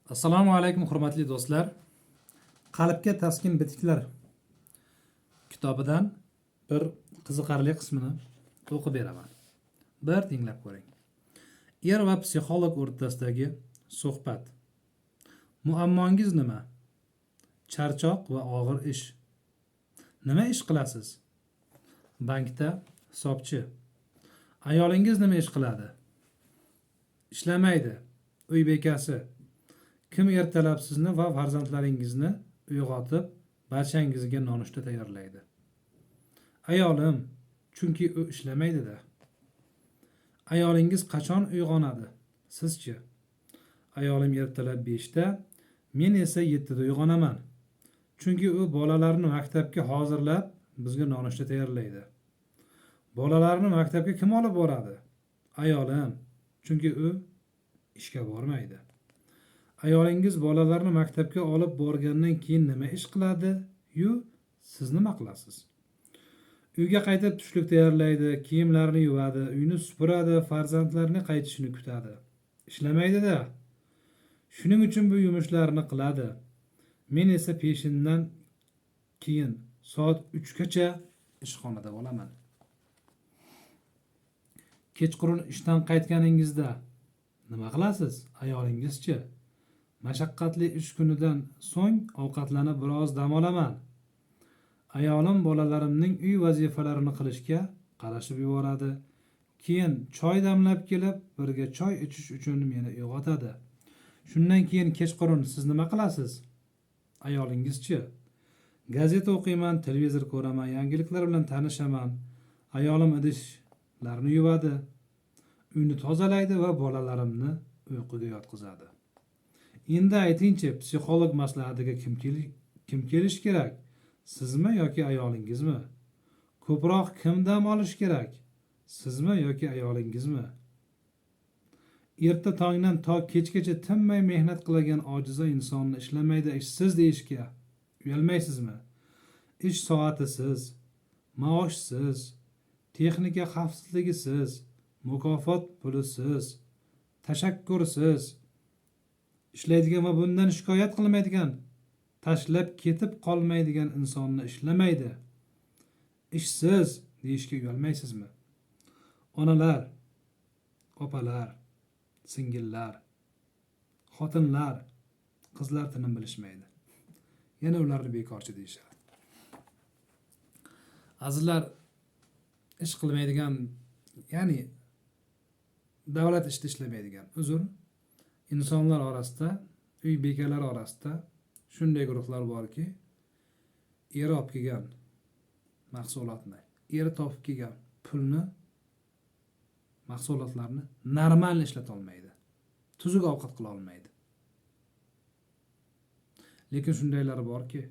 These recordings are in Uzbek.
Assalomu alaykum, hurmatli do'stlar. Qalbga taskin bitiklar kitobidan bir qiziqarli qismini o'qib beraman. Bir tinglab ko'ring. Er va psixolog o'rtasidagi suhbat. Muammongiz nima? Charchoq va og'ir ish. Nima ish qilasiz? Bankda hisobchi. Ayolingiz nima ish qiladi? Ishlamaydi. Uy bekasi. Kim ertalab sizni va farzandlaringizni uyg'otib, barchangizga nonushta tayyorlaydi? Ayolim, chunki u ishlamaydi-da. Ayolingiz qachon uyg'onadi? Sizchi? Ayolim ertalab 5 da, men esa 7 da uyg'onaman. Chunki u bolalarni maktabga hozirlab, bizga nonushta tayyorlaydi. Bolalarni maktabga kim olib boradi? Ayolim, chunki u ishga bormaydi. Ayolingiz bolalarni maktabga olib borgandan keyin nima ish qiladi yu siz nima qilasiz? Uyga qaytib tushlik tayyorlaydi, kiyimlarni yuvadi, uyni supuradi, farzandlarni qaytishini kutadi. Ishlamaydi-da. Shuning uchun bu yumushlarni qiladi. Men esa peshindan keyin soat 3 gacha ishxonada bo'laman. Kechqurun ishdan qaytganingizda nima qilasiz? Ayolingizchi? Mashaqqatli ish kunidan so'ng ovqatlanib biroz dam olaman. Ayolim bolalarimning uy vazifalarini qilishga qarashib yuboradi. Keyin choy damlab kelib, birga choy ichish uchun meni uyg'otadi. Shundan keyin kechqurun siz nima qilasiz? Ayolingizchi? Gazeta o'qiyman, televizor ko'raman, yangiliklar bilan tanishaman. Ayolim idishlarni yuvadi, uyni tozalaydi va bolalarimni uyquga yotqizadi. Endi aytingchi, psixolog maslahatiga kim kelishi kerak? Sizmi yoki ayolingizmi? Ko'proq kim dam olishi kerak? Sizmi yoki ayolingizmi? Erta tongdan to kechgacha tinmay mehnat qiladigan ojiza insonni ishlamaydi, ishsiz deyishga uyalmaysizmi? Ish soatisiz, maoshsiz, texnika xavfsizligisiz, mukofot pulisiz, tashakkursiz ishlaydigan va bundan shikoyat qilmaydigan, tashlab ketib qolmaydigan insonni ishlamaydi, ishsiz deyishga uyalmaysizmi? Onalar, opalar, singillar, xotinlar, qizlar tinim bilishmaydi. Yana ularni bekorchi deyishadi. Azizlar, ish qilmaydigan, ya'ni davlat ishida ishlamaydigan, uzr, insonlar orasida, uy bekalari orasida shunday guruhlar borki, eri olib kelgan mahsulotni, eri topib kelgan pulni, mahsulotlarni normal ishlata olmaydi. Tuzuk ovqat qila olmaydi. Lekin shundaylari borki,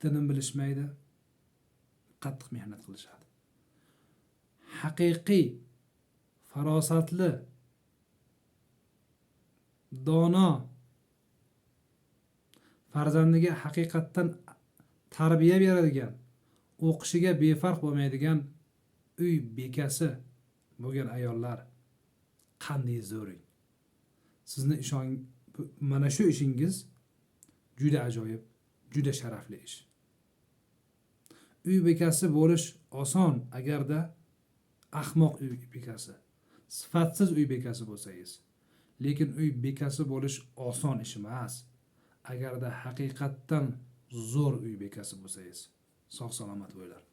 tinim bilishmaydi, qattiq mehnat qilishadi. Haqiqiy farosatli, dono, farzandiga haqiqatdan tarbiya beradigan, o'qishiga befarq bo'lmaydigan uy bekasi bo'lgan ayollar qanday zo'r. Sizni ishon, mana shu ishingiz juda ajoyib, juda sharafli ish. Uy bekasi bo'lish oson, agarda ahmoq uy bekasi, sifatsiz uy bekasi bo'lsangiz. Lekin uy bekasi bo'lish oson ish emas, agarda haqiqatdan zo'r uy bekasi bo'lsangiz. Sog' salomat bo'linglar.